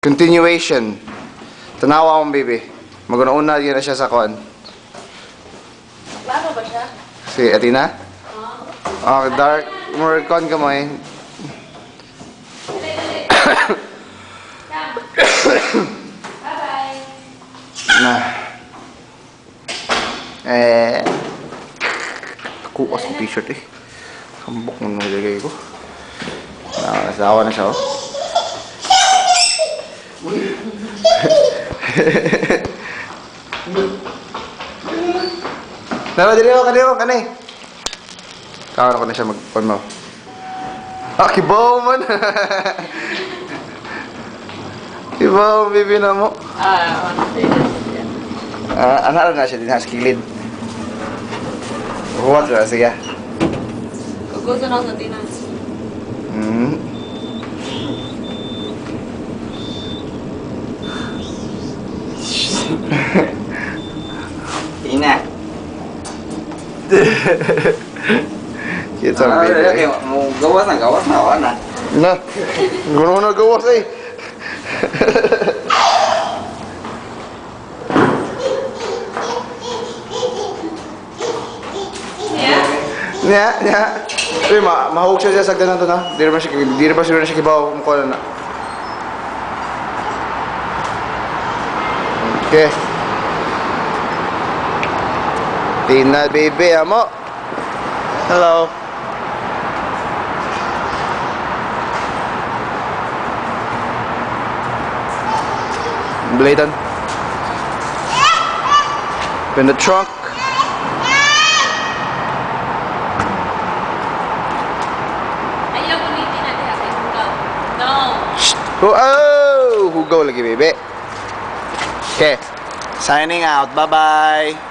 Continuation. Tanawa akong baby. Maguna-una yun na siya sa kon. Klaro ba siya? Si Atina? Oh, dark. More kon ka mo eh. Dali, dali. Come. Bye-bye. Na. Eh. Kuwas ko t-shirt eh. Sambok mo nung nilagay ko. Nakasawa na siya oh. Nara, dili ko, kanina ko, kanay. Kawan ko na siya mag-on mo. Ah, kibaw man! Kibaw, bibi na mo. Ah, I want to say this. Yeah. Ah, ano na siya din, sa kilid. Huwag na, sige. Gusto na ako sa tinas. Ina. Cute ang baby. Okay, mo gawas na wala na. Na, gusto na gawas eh. Yeah? Nya, nya. Uy, mahug siya sa sagdan na to na. Di ba siya na siya kibaw kung kuha na. Okay. Tina baby, amo. Hello. Bladen. In the trunk. Ayaw ulitin natin ha, kay Hugaw. No. Shh. Oh, oh, hugaw lagi, baby. Okay. Signing out. Bye-bye.